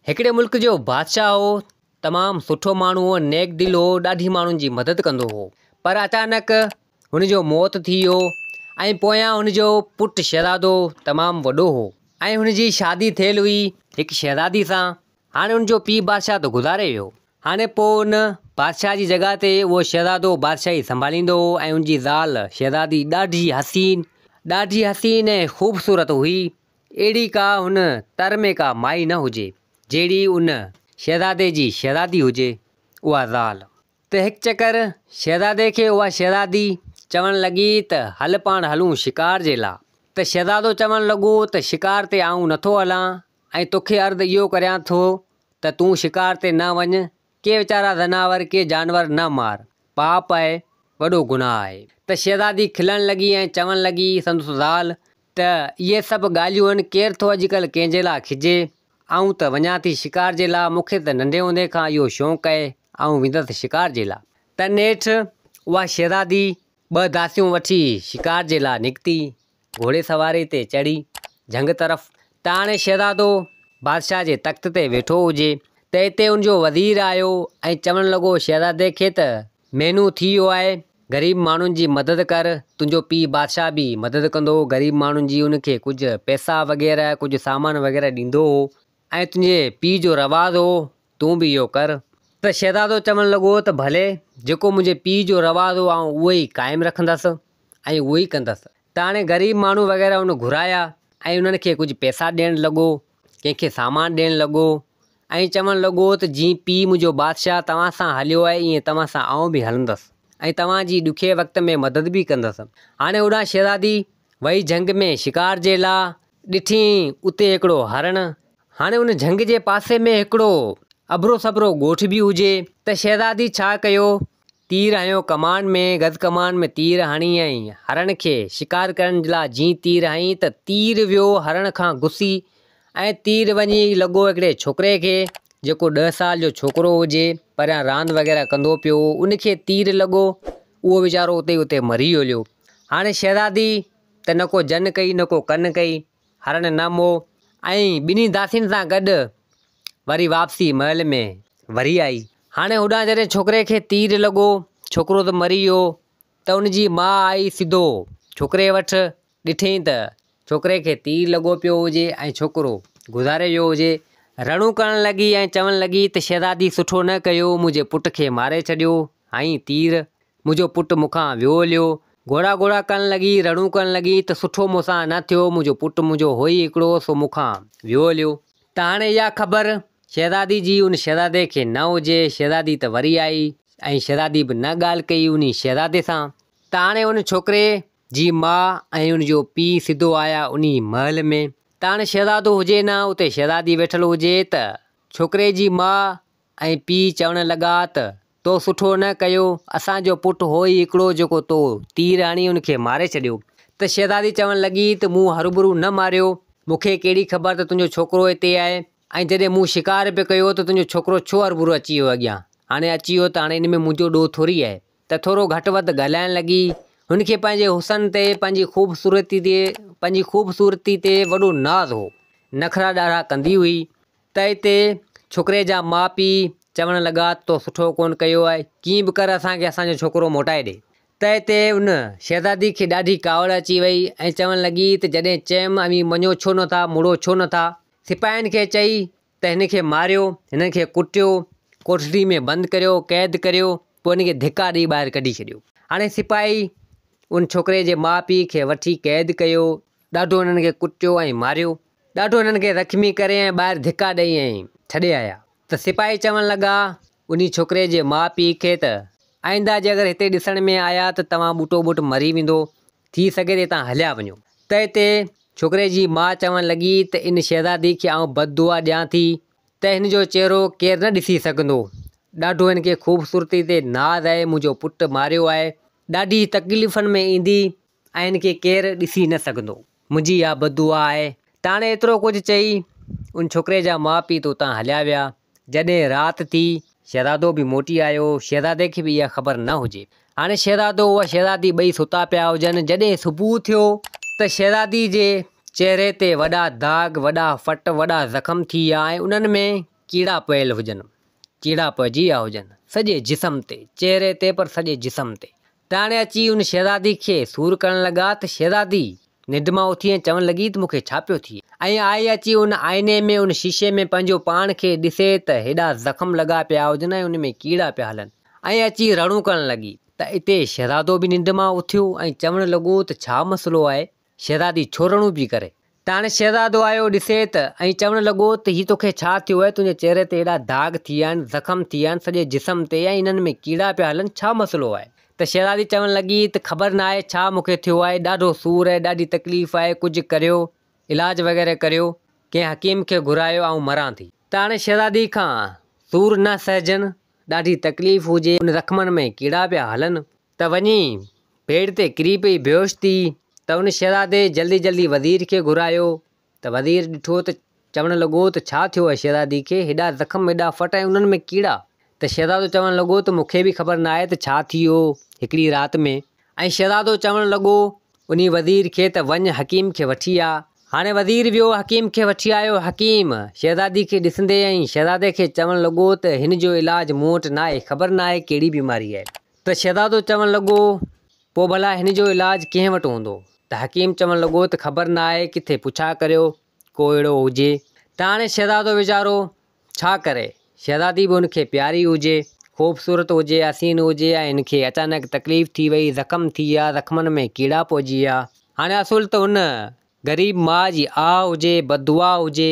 هڪڙي ملڪ جو بادشاهه هو، تمام سٺو ماڻهو هو، نيڪ دل هو، ڏاڍي ماڻهن جي مدد ڪندو هو. پر اچانڪ هن جو موت ٿي ويو ۽ پويان هن جو پٽ شهزادو تمام وڏو هو ۽ هن جي شادي ٿيل هئي هڪ شهزادي سان. هاڻي هن جو پيء بادشاهه ته گذاري ويو. هاڻي پوء ان بادشاهه جي جڳهه تي اهو شهزادو بادشاهي سنڀاليندو هو ۽ هن جي زال شهزادي ڏاڍي حسين، ڏاڍي حسين ۽ خوبصورت هئي. اهڙي ڪا هن تر ۾ ڪا مائي نه هجي، جهڙي ان شهزادي جي شهزادي هجي، اها زال. ته هڪ چڪر شهزادي کي اها شهزادي چوڻ لڳي ته هل پاڻ هلون شڪار جي لا. ته شهزادو چوڻ لڳو ته شڪار تي آئون نٿو هلان ۽ توکي عرض اهو ڪريان ٿو ته تون شڪار تي نه وڃ ڪي ويچارا زناور ڪي جانور نه مار، پاپ آهي، وڏو گناهه آهي. ته شهزادي کلڻ لڳي ۽ چوڻ لڳي سندس زال ته اهي سڀ ڳالهيون آهن، ڪير ٿو اڄڪلهه ڪنهن جي لاء کجي، آئون ته وڃان ٿي شڪار جي لاء، مون کي ته ننڍي هوندي کان اهو شوق آهي، آئون ويندس شڪار جي لاء. ته نيٺ اها شهزادي ٻه داسيون وٺي شڪار جي لاء نڪتي، گهوڙي سواري تي چڙهي جهنگ طرف ته هاڻي شهزادو بادشاهه جي تخت تي ويٺو هجي ته اتي ان جو وزير آيو ۽ چوڻ لڳو شهزادي کي ته مهينو ٿي ويو آهي غريب ماڻهن جي مدد ڪر تنهنجو پيء بادشاهه به مدد ڪندو هو غريب ماڻهن جي ان کي ڪجهه پئسا وغيره ڪجهه سامان وغيره ڏيندو هو ۽ تنهنجي پيء جو رواج هو تون به اهو ڪر. ته شهزادو چوڻ لڳو ته ڀلي، جيڪو منهنجي پيء جو رواج هو آئون اهو ئي قائم رکندس ۽ اهو ئي ڪندس. ته هاڻي غريب ماڻهو وغيره هن گهرايا ۽ انهن کي ڪجهه پئسا ڏيڻ لڳو، ڪنهن کي سامان ڏيڻ لڳو ۽ چوڻ لڳو ته جيئن پيء منهنجو بادشاهه توهان سان هليو آهي ائين توهان سان آئون به هلندس ۽ توهان جي ڏکئي وقت ۾ مدد به ڪندس. هاڻي هوڏانهن شهزادي وئي جهنگ ۾ شڪار جي لاء، ڏٺئين اتي هڪڙو هرڻ. هاڻي ان جهنگ جي پاسي ۾ هڪڙو اڀرو سڀرو ڳوٺ به هجي ته شهزادي ڇا ڪيو، تير هنيو ڪمان ۾، گز ڪمان ۾ تير هڻي ۽ هرڻ کي شڪار ڪرڻ جي لاء جيئن تير هنئي ته تير ويو هرڻ کان گسي ۽ تير وڃي لڳو هڪڙي ڇوڪري کي، جيڪو ڏهه سال جو ڇوڪرو هجي، پريان راند وغيره ڪندو پيو هو، ان کي تير لڳو، اهو ويچارو اتي ئي اتي مري هليو. هاڻي شهزادي ته نه ڪو جن ڪئي نه ڪو ڪن ڪئي، هرڻ نه مئو ۽ ٻنهي داسين سان گڏ وري واپسي محل ۾ وري آئي. هاڻي هوڏانهن جڏهن ڇوڪري کي تير لڳو، ڇوڪرو ته مري ويو ته ان جي ماء آئي سڌو ڇوڪري وٽ، ڏٺئين ته ڇوڪري کي تير لڳو پيو هجي ۽ ڇوڪرو گذاري ويو هجي. رڙون ڪرڻ لڳي ۽ چوڻ لڳي ته شهزادي سٺو نه ڪيو، منهنجي پٽ کي ماري ڇڏيو، هنئين تير. منهنجو پٽ مون کان ويو هليو. گوڙا گوڙا ڪرڻ لڳي، رڙون ڪرڻ لڳي ته سٺو مون سان نه ٿيو، منهنجو پٽ منهنجو هو ئي هڪڙو، سو مون کان ويو هليو. ته هاڻي اها خبر شهزادي جي ان شهزادي کي نه هجي، شهزادي ته وري آئي ۽ شهزادي به نه ڳالهه ڪئي انهي شهزادي سان. ته هاڻي ان ڇوڪري جي ماء ۽ ان جو پيء سڌو آيا انهي محل ۾. ته هاڻي شهزادو هجي نه، اتي شهزادي ويٺل هجي ته ڇوڪري جي ماء ۽ پيء چوڻ لڳا ته تو سٺو نه ڪيو، اسان جو پٽ هو ئي هڪڙو جيڪو تو تير هڻي ان کي ماري ڇڏيو. ته شهزادي چوڻ لڳي ته مون هروڀرو نه ماريو، مون کي ڪهڙي خبر ته تنهنجو ڇوڪرو هتي آهي ۽ جڏهن مون شڪار پئي ڪيو ته تنهنجو ڇوڪرو ڇو هروڀرو اچي ويو اڳيان، هاڻي اچي ويو ته هاڻي ان ۾ منهنجو ڏوهه ٿوري آهي. ته ٿورو گهٽ وڌ ڳالهائڻ لڳي. هن کي پنهنجي حسن تي، پنهنجي خوبصورتي تي، پنهنجي خوبصورتي تي وڏو ناز هو. نخرا ڏاڍا ڪندي هئي. ته اتي ڇوڪري جا ماء پيء چوڻ لڳا ته تو سٺو ڪونه ڪيو آهي، ڪيئن به ڪر اسان کي اسان جو ڇوڪرو موٽائي ڏي. ته اتي ان شهزادي کي ڏاڍي ڪاوڙ اچي وئي ۽ چوڻ لڳي ته جڏهن چيم اوهين مڃو ڇو نه ٿا، مڙو ڇو نه ٿا. سپاهين کي چئي ته هن کي ماريو، هنن کي ڪٽيو، ڪوٺڙي ۾ بند ڪريو، قيد ڪريو، پوء هن کي ڌڪا ڏئي ٻاهر ڪڍي ڇڏيو. هاڻي سپاهي ان ڇوڪري جي ماء پيء کي وٺي قيد ڪيو، ڏاڍو هنن کي ڪٽيو ۽ ماريو. ڏاڍو هنن کي زخمي ڪري ۽ ٻاهر ڌڪا ڏئي ۽ ڇڏي آيا ته سپاهي چوڻ لڳا انهي ڇوڪري جي ماء پيء کي ته آئنده جي اگر هتي ڏسڻ ۾ آيا ته توهان ٻوٽو ٻوٽ مري ويندو ٿي سگهي ته هتان هليا وڃو ته هتي ڇوڪري جي ماء چوڻ لڳي ته ان شهزادي کي آئون بد دعا ڏيان ٿي ته هن جو چهرو ڪير نه ڏسي سگهندو ڏاڍو هن کي خوبصورتي تي ناز آهي منهنجو پٽ ماريو آهي ڏاڍي تڪليفن ۾ ايندي ۽ هن کي ڪير ڏسي نه سگهندو. منهنجي اها بددعا آهي. ته هاڻي ايترو ڪجهه چئي ان ڇوڪري جا ماء پيء ته اتان هليا ويا. جڏهن رات ٿي، شهزادو به موٽي آيو. شهزادي کي به اها خبر نه هجي. هاڻي شهزادو اها شهزادي ٻئي ستا پيا هجن. جڏهن صبح ٿيو ته شهزادي جي چهري تي وڏا داغ، وڏا ڦٽ، وڏا زخم ٿي ويا ۽ انهن ۾ ڪيڙا پيل هجن، ڪيڙا پئجي ويا هجن، سڄي جسم تي، چهري تي پر سڄي جسم تي. ته هاڻي اچي ان شهزادي کي سور ڪرڻ لڳا ته شهزادي ننڊ مان اٿي ۽ چوڻ لڳي ته مون کي ڇا پيو ٿئي؟ ۽ آئي اچي ان آئيني ۾ ان شيشي ۾ پنهنجو پاڻ کي ڏسي ته هيڏا زخم لڳا پيا هجن ۽ ان ۾ ڪيڙا پيا هلن ۽ اچي رڙون ڪرڻ لڳي. ته اتي شهزادو به ننڊ مان اٿيو ۽ چوڻ لڳو ته ڇا مسئلو آهي؟ شهزادي ڇو رڙون پئي ڪري؟ ته هاڻي شهزادو آيو ڏسي ته ۽ چوڻ لڳو ته هي توکي ڇا ٿيو آهي؟ تنهنجي چهري تي هيڏا داغ ٿي ويا آهن، زخم ٿي ويا آهن سڄي جسم تي ۽ انهن ۾ ڪيڙا پيا هلن، ڇا مسئلو آهي؟ ته شهزادي چوڻ لڳي ته خبر ناهي ڇا مون کي ٿيو آهي، ڏاڍو سور آهي، ڏاڍي تڪليف آهي، ڪجهه ڪريو، علاج وغيره ڪريو، ڪنهن حڪيم کي گهرايو، آئون مران ٿي. ته هاڻي شهزادي کان سور نه سهجن، ڏاڍي تڪليف هجي، ان زخمن ۾ ڪيڙا پيا هلن، ته وڃي پيڙ تي ڪري پئي بيهوش ٿي ته ان شهزادي جلدي جلدي وزير کي گهرايو ته وزير ڏٺو ته چوڻ لڳو ته ڇا ٿيو آهي شهزادي کي هيڏا زخم هيڏا ڦٽ ۽ انهن ۾ ڪيڙا ته شهزادو چوڻ لڳو ته مون کي به خبر ناهي ته ڇا ٿي ويو هڪڙي رات ۾ ۽ شهزادو چوڻ لڳو انهي وزير کي ته وڃ حڪيم کي وٺي آ. هاڻي وزير ويو حڪيم کي وٺي آيو حڪيم شهزادي کي ڏسندي ۽ شهزادي کي چوڻ لڳو ته هن جو علاج مون وٽ ناهي خبر ناهي ڪهڙي بيماري آهي. ته شهزادو چوڻ لڳو، پوء ڀلا هن جو علاج ڪنهن وٽ هوندو؟ ته حڪيم چوڻ لڳو ته خبر نه آهي، ڪٿي پڇا ڪريو، ڪو اهڙو هجي. ته هاڻي شهزادو ويچارو ڇا ڪري؟ شهزادي به هن کي پياري هجي، خوبصورت هجي، حسين هجي ۽ هن کي اچانڪ تڪليف ٿي وئي، زخم ٿي ويا، زخمن ۾ ڪيڙا پئجي ويا. هاڻي اصل ته هن غريب ماء جي آه هجي، بددعا هجي،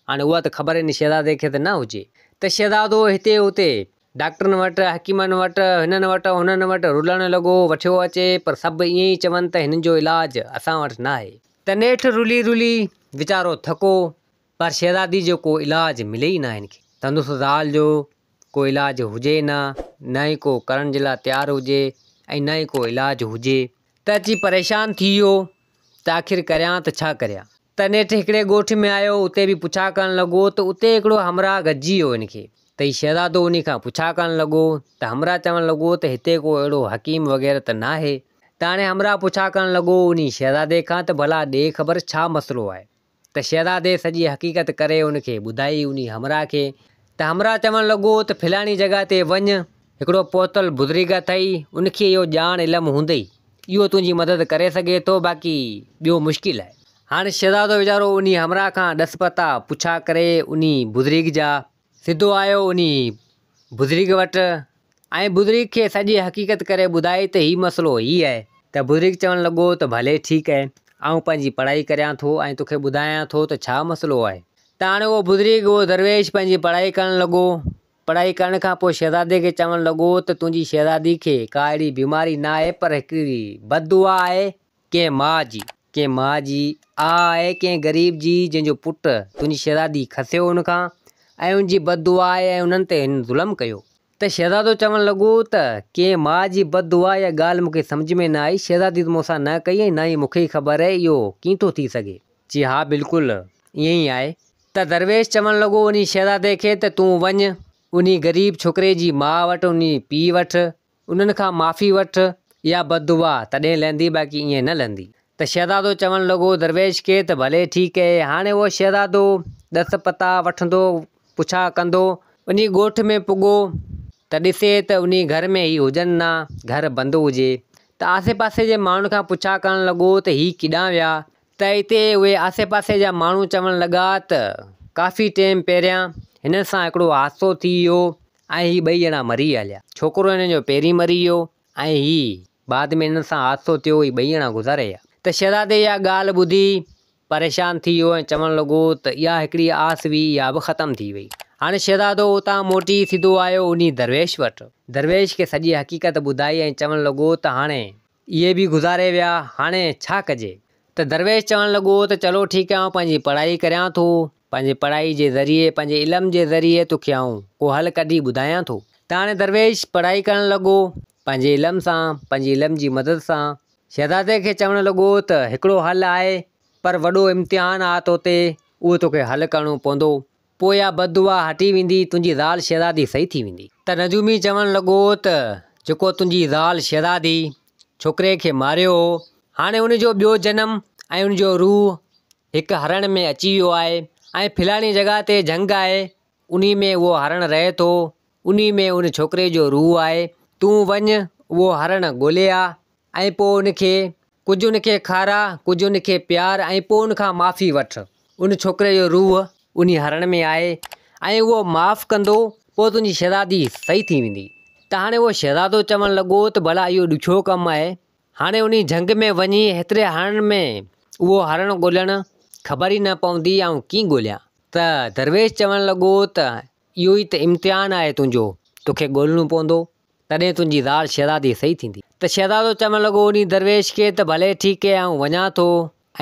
هاڻي اها ته خبر هن شهزادي کي ته نه هجي. ته شهزادو هتي هتي ڊاڪٽرن وٽ، حڪيمن وٽ، هنن وٽ، هنن وٽ رلڻ لڳو، وٺيو اچي، پر سڀ ائين ئي چون ته هنن جو علاج اسان وٽ ناهي. ته نيٺ رلي رلي ويچارو ٿڪو، پر شهزادي جو ڪو علاج ملي ئي نه هن کي. سندس زال جو ڪو علاج هجي ئي نه، نه ئي ڪو ڪرڻ جي لاء تيار هجي ۽ نه ئي ڪو علاج هجي. ته اچي پريشان ٿي ويو ته آخر ڪريان ته ڇا ڪريان. ته نيٺ هڪڙي ڳوٺ ۾ آيو، اتي به پڇا ڪرڻ لڳو ته اتي هڪڙو همراهه گڏجي ويو هن کي ته هي شهزادو انهي کان پڇا ڪرڻ لڳو ته همراهه چوڻ لڳو ته هتي ڪو اهڙو حڪيم وغيره ته ناهي ته هاڻي همراهه پڇا ڪرڻ لڳو انهي شهزادي کان ته ڀلا ڏي خبر ڇا مسئلو آهي ته شهزادي سڄي حقيقت ڪري ان کي ٻڌائي انهي همراهه کي ته همراهه چوڻ لڳو ته فلاڻي جڳهه تي وڃ، هڪڙو پهتل بزرگ اٿئي، ان کي اهو ڄاڻ علم هوندئي، اهو تنهنجي مدد ڪري سگهي ٿو، باقي ٻيو مشڪل آهي. هاڻي شهزادو ويچارو انهي همراهه کان ڏس پتا پڇا ڪري انهي بزرگ جا، سڌو آيو انهي بزرگ وٽ ۽ بزرگ کي سڄي حقيقت ڪري ٻڌائي ته هي مسئلو هي آهي ته بزرگ چوڻ لڳو ته ڀلي ٺيڪ آهي، آئون پنهنجي پڙهائي ڪريان ٿو ۽ توکي ٻڌايان ٿو ته ڇا مسئلو آهي. ته هاڻي اهو بزرگ اهو درويش پنهنجي پڙهائي ڪرڻ لڳو. پڙهائي ڪرڻ کان پوء شهزادي کي چوڻ لڳو ته تنهنجي شهزادي کي ڪا اهڙي بيماري نه آهي پر هڪڙي بد دعا آهي ڪنهن ماء جي، ڪنهن ماء جي آه آهي ڪنهن غريب جي جنهن جو پٽ تنهنجي شهزادي کسيو ان کان ۽ ان جي بد دعا آهي ۽ انهن تي هن ظلم ڪيو. ته شهزادو چوڻ لڳو ته ڪنهن ماء جي بد دعا اها ڳالهه مون کي سمجهه ۾ نه آئي، شهزادي ته مون سان نه ڪئي ۽ نه ئي مون کي ئي خبر آهي اهو ڪيئن ٿو ٿي سگهي؟ چي ها بلڪل ائين ئي آهي. ته درويش چوڻ لڳو انهي شهزادي کي ته تون وڃ انهي غريب ڇوڪري جي ماء وٽ انهي پيء وٽ انهن کان معافي وٺ، اها بددعا تڏهن لهندي باقي ائين نه لهندي. ته شهزادو چوڻ لڳو درويش کي ته ڀلي ٺيڪ اهي. هاڻي اهو شهزادو ڏس پتا وٺندو پڇا ڪندو انهي ڳوٺ ۾ پڳو ته ڏسي ته انهي گهر ۾ هي هجن نه، گهر بند هجي. ته آسي پاسي جي ماڻهن کان پڇا ڪرڻ لڳو ته هي ڪيڏانهن ويا؟ ته اتي اهي آسي پاسي جا ماڻهو چوڻ لڳا ته ڪافي ٽيم پهريان هنن سان هڪڙو حادثو ٿي ويو ۽ هي ٻئي ڄڻا مري هليا. ڇوڪرو هنن جو پهرين مري ويو ۽ هي بعد ۾ هنن سان حادثو ٿيو هي ٻئي ڄڻا گذاري ويا. ته شهزادي اها ڳالهه ٻڌي پريشان ٿي ويو ۽ چوڻ لڳو ته اها هڪڙي آس هئي اها به ختم ٿي وئي. هاڻي شهزادو اتان موٽي سڌو آيو انهي درويش وٽ. درويش کي سڄي حقيقت ٻڌائي ۽ چوڻ لڳو ته هاڻي اهي به گذاري ويا، هاڻي ڇا ڪجي؟ ته درويش چوڻ لڳو ته چلو ٺيڪ آهي آئون پنهنجي پڙهائي ڪريان ٿو، پنهنجي پڙهائي جي ذريعي، پنهنجي علم جي ذريعي توکي آئون ڪو حل ڪڍي ٻڌايان ٿو. ته هاڻي درويش پڙهائي ڪرڻ لڳو، پنهنجي علم سان، پنهنجي علم جي مدد سان. شهزادي کي چوڻ لڳو ته هڪڙو حل آهي، پر وڏو امتحان آ توتي، اهو توکي حل ڪرڻو پوندو. پوء اها بد دعا هٽي ويندي، تنهنجي زال شهزادي صحيح ٿي ويندي. ته نجومي چوڻ لڳو ته جيڪو تنهنجي زال شهزادي ڇوڪري کي ماريو هو، هاڻي ان جو ٻيو جنم ۽ ان جو روح هڪ هرڻ ۾ اچي ويو آهي ۽ فلاڻي جڳهه تي جهنگ آهي، انهي ۾ اهو هرڻ رهي ٿو، انهي ۾ ان ڇوڪري جو روح آهي، تون وڃ اهو هرڻ ڳولي آ ۽ پوء ان کي ڪجهه ان کي کاراء، ڪجهه ان کي پيار ۽ پوء ان کان معافي وٺ. ان ڇوڪري جو روح انهي هرڻ ۾ آهي ۽ اهو معاف ڪندو، پوء تنهنجي شهزادي صحيح ٿي ويندي. ته هاڻي اهو شهزادو چوڻ لڳو ته ڀلا اهو ڏکيو ڪم آهي، هاڻي انهي جهنگ ۾ وڃي هيتري هرڻن ۾ اهو هرڻ ڳولڻ خبر ئي نه پوندي آئون ڪيئن ڳوليان؟ ته درويش چوڻ لڳو ته اهو ئي ته امتحان آهي تنهنجو، توکي ڳولڻو پوندو، تڏهن تنهنجي زال شهزادي صحيح ٿيندي. ته شهزادو چوڻ لڳو انهي درويش کي ته ڀلي ٺيڪ آهي آئون وڃان ٿو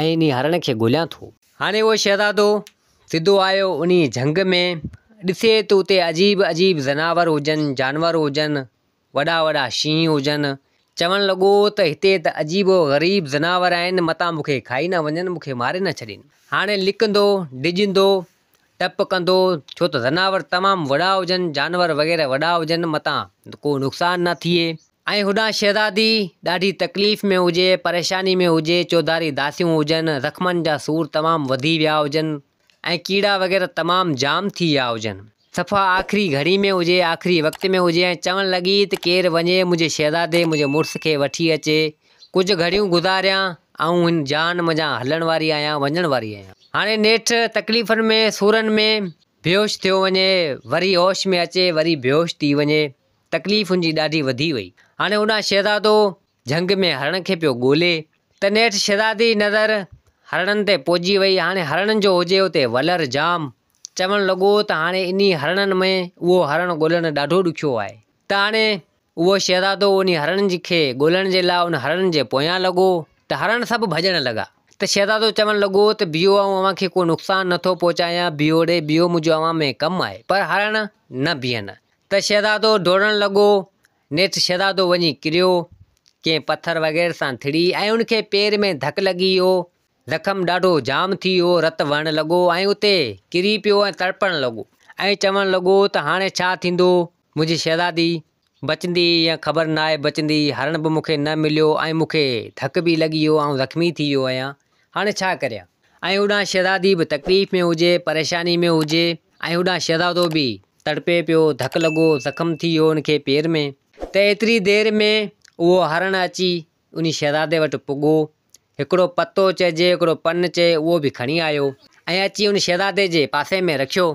۽ انهي هرڻ کي ڳوليان ٿو. هاڻي اهو شهزادو سڌو آيو انهي جهنگ ۾، ڏسي ته اتي عجيب عجيب زناور هجن، جانور هجن، وڏا وڏا شينهن هجن. چوڻ لڳو ته هتي ته عجيب و غريب زناور آهن، متان مون کي کائي نه وڃن، مون کي ماري نه ڇڏين. هاڻي لڪندو، ڊڄندو، ٽپ ڪندو، ڇو ته زناور تمام وڏا هجن، جانور وغيره وڏا هجن، متان ڪو نقصان نه ٿئي. ۽ هوڏانهن شهزادي ڏاڍي تڪليف ۾ هجي، پريشاني ۾ هجي، چوڌاري داسيون هجن، زخمن جا سور تمام وڌي ويا هجن ۽ ڪيڙا وغيره تمام جام ٿي ويا هجن. صفا آخري گهڙي ۾ هجي، آخري وقت ۾ هجي ۽ چوڻ لڳي ته ڪير وڃي منهنجي شهزادي منهنجي مڙس کي وٺي اچي، ڪجهه گهڙيون گذاريان، آئون هن جهان منجهان هلڻ واري آهيان، وڃڻ واري آهيان. هاڻي نيٺ تڪليفن ۾، سورن ۾ بيهوش ٿيو وڃي، وري هوش ۾ اچي، وري بيهوش ٿي وڃي، تڪليف هن جي ڏاڍي وڌي وئي. هاڻي هوڏانهن شهزادو جهنگ ۾ هرڻ کي پيو ڳولي ته نيٺ شهزادي جي نظر هرڻن تي پئجي وئي. هاڻي هرڻن جو هجي اتي ولر جام. چوڻ لڳو ته هاڻي انهي هرڻن ۾ اهو هرڻ ڳولڻ ڏاڍو ڏکيو آهي. ته هاڻي اهو شهزادو انهي هرڻن کي ڳولڻ جي لاء ان هرڻن جي پويان لڳو ته هرڻ سڀ ڀڄڻ لڳا. ته شهزادو چوڻ لڳو ته بيهو آئون اوهان کي ڪو نقصان نٿو پهچايان، بيهو ڙي بيهو منهنجو اوهان ۾ ڪم آهي. پر هرڻ نه بيهن. ته شهزادو ڊوڙڻ لڳو. نيٺ شهزادو وڃي ڪريو، ڪنهن پٿر وغيره سان ٿڙي ۽ ان کي پير ۾ ڌڪ لڳي ويو. زخم ڏاڍو جام ٿي ويو، رت وهڻ لڳو ۽ اتي ڪري پيو ۽ تڙپڻ لڳو ۽ چوڻ لڳو ته هاڻي ڇا ٿيندو، منهنجي شهزادي بچندي يا خبر ناهي بچندي، هرڻ به مون کي نه مليو ۽ مون کي ڌڪ به لڳي ويو، آئون زخمي ٿي ويو آهيان، هاڻي ڇا ڪريان؟ ۽ هوڏانهن شهزادي به تڪليف ۾ هجي، پريشاني ۾ هجي ۽ هوڏانهن شهزادو به تڙپي پيو، ڌڪ لڳو، زخم ٿي ويو ان کي پير ۾. ته ايتري دير ۾ اهو هرڻ اچي انهي شهزادي وٽ پڳو، هڪڙو پتو چئجي، هڪڙو پن چئي، اهو به کڻي آيو ۽ اچي ان شهزادي جي پاسي ۾ رکيو.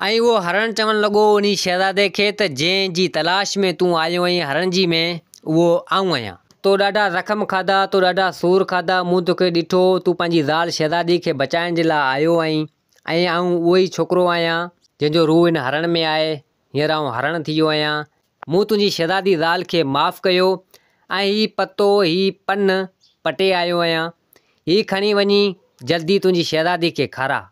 ۽ اهو هرڻ چوڻ لڳو انهي شهزادي کي ته جنهن جي تلاش ۾ تون آيو آهين هرڻ جي ۾ اهو آئون آهيان. تو ڏاڍا زخم کاڌا، تو ڏاڍا سور کاڌا، مون توکي ڏٺو، تون پنهنجي زال شهزادي کي بچائڻ جي لاء آيو آهين ۽ آئون اهو ئي ڇوڪرو آهيان، جنهن جو روح هن هرڻ ۾ آهي، هينئر آئون هرڻ ٿي ويو آهيان، مون تنهنجي شهزادي زال کي معاف ڪيو ۽ هي پتو، هي پن پٽي آيو آهيان. هي کڻي وڃي جلدي تنهنجي شهزادي کي کاراء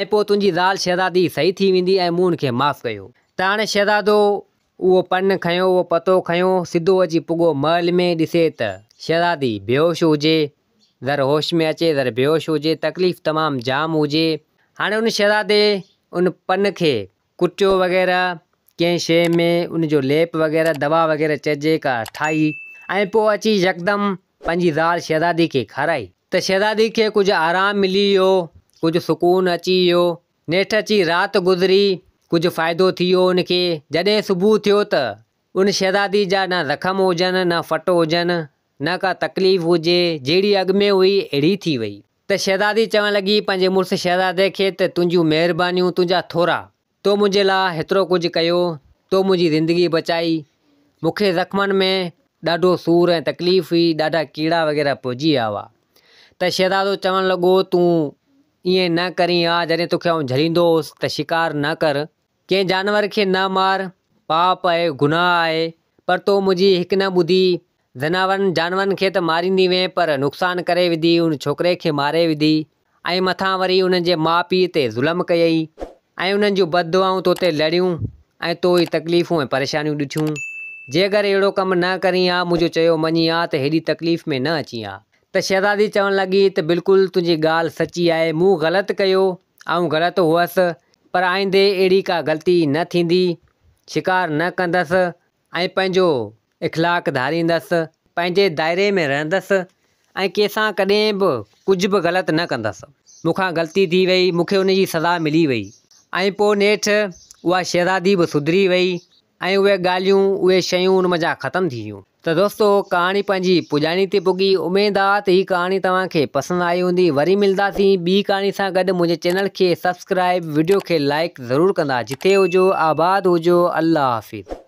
۽ پوء تنهنجي زال شهزادي صحيح ٿي ويندي ۽ مون ان کي معاف ڪيو. ته هاڻي شهزادو اهو پن کنيو، اهو پتو کنيو، سڌو اچي پڳو محل ۾، ڏسي ته شهزادي بيهوش هجي، ذر هوش ۾ اچي، ذر بيهوش هجي، تڪليف تمام جام هجي. هاڻي ان شهزادي ان پن کي ڪٽيو وغيره ڪنهن شيء ۾ ان جو ليپ وغيره دوا وغيره چئجي ڪا ٺاهي ۽ پوء اچي يڪدم پنهنجي زال شهزادي کي کارائي ته شهزادي کي ڪجهه آرام ملي ويو ڪجهه سڪون اچي ويو نيٺ اچي رات گذري ڪجهه فائدو ٿي ويو ان کي جڏهن صبح ٿيو ته ان شهزادي جا نه زخم هجن نه ڦٽ هجن نه ڪا تڪليف هجي جهڙي اڳ ۾ هئي اهڙي ٿي وئي. ته شهزادي چوڻ لڳي پنهنجي مڙس شهزادي کي ته تنهنجون مهربانيون، تنهنجا ٿورا، تو منهنجي لاء هيترو ڪجهه ڪيو، تو منهنجي زندگي بچائي، مون کي زخمن ۾ ڏاڍو سور ۽ تڪليف هئي، ڏاڍا ڪيڙا وغيره پئجي ويا هئا. ته شهزادو چوڻ لڳو تون ائين نه ڪرين ها، جڏهن توکي آئون جهليندو هوس ته شڪار نه ڪر، ڪنهن جانور کي نه مار، پاپ آهي، گناهه آهي، پر تو منهنجي هڪ نه ٻڌي، زناورن، جانورن کي ته ماريندي وئين پر نقصان ڪري وڌي، ان ڇوڪري کي ماري وڌي ۽ مٿان وري انهن جي ماء پيء تي ظلم ڪيئي ۽ انهن جون بد دعائون تو تي لڙيون ۽ تو هي تڪليفون ۽ پريشانيون ڏٺيون. جي اگر اهڙو ڪم نه ڪرين ها، منهنجو چيو مڃين ها ته هيڏي تڪليف ۾ نه اچين ها. ته شهزادي چوڻ لڳي ته بلڪل تنهنجي ڳالهه سچي آهي، مون غلط ڪيو، آئون غلط هئس، پر آئيندي اهڙي ڪا غلطي نه ٿيندي، شڪار نه ڪندس ۽ پنهنجو اخلاق ڌاريندس، پنهنجي دائري ۾ رهندس ۽ ڪنهن سان ڪڏهن به ڪجهه به غلط نه ڪندس. مون کان غلطي ٿي وئي، مون کي ان جي سزا ملي وئي. ۽ پوء نيٺ اها شهزادي به سڌري وئي ۽ اهي ڳالهيون اهي شيون ان منجهان ختم ٿي ويون. ته دوستو ڪهاڻي پنهنجي پڄاڻي تي پڳي اميد آ ته هي ڪهاڻي توهان کي پسند آئي هوندي وري ملداسين ٻي ڪهاڻي سان گڏ منهنجي چينل کي سبسڪرائب وڊيو کي لائيڪ ضرور ڪندا جتي هجو آباد هجو الله حافظ.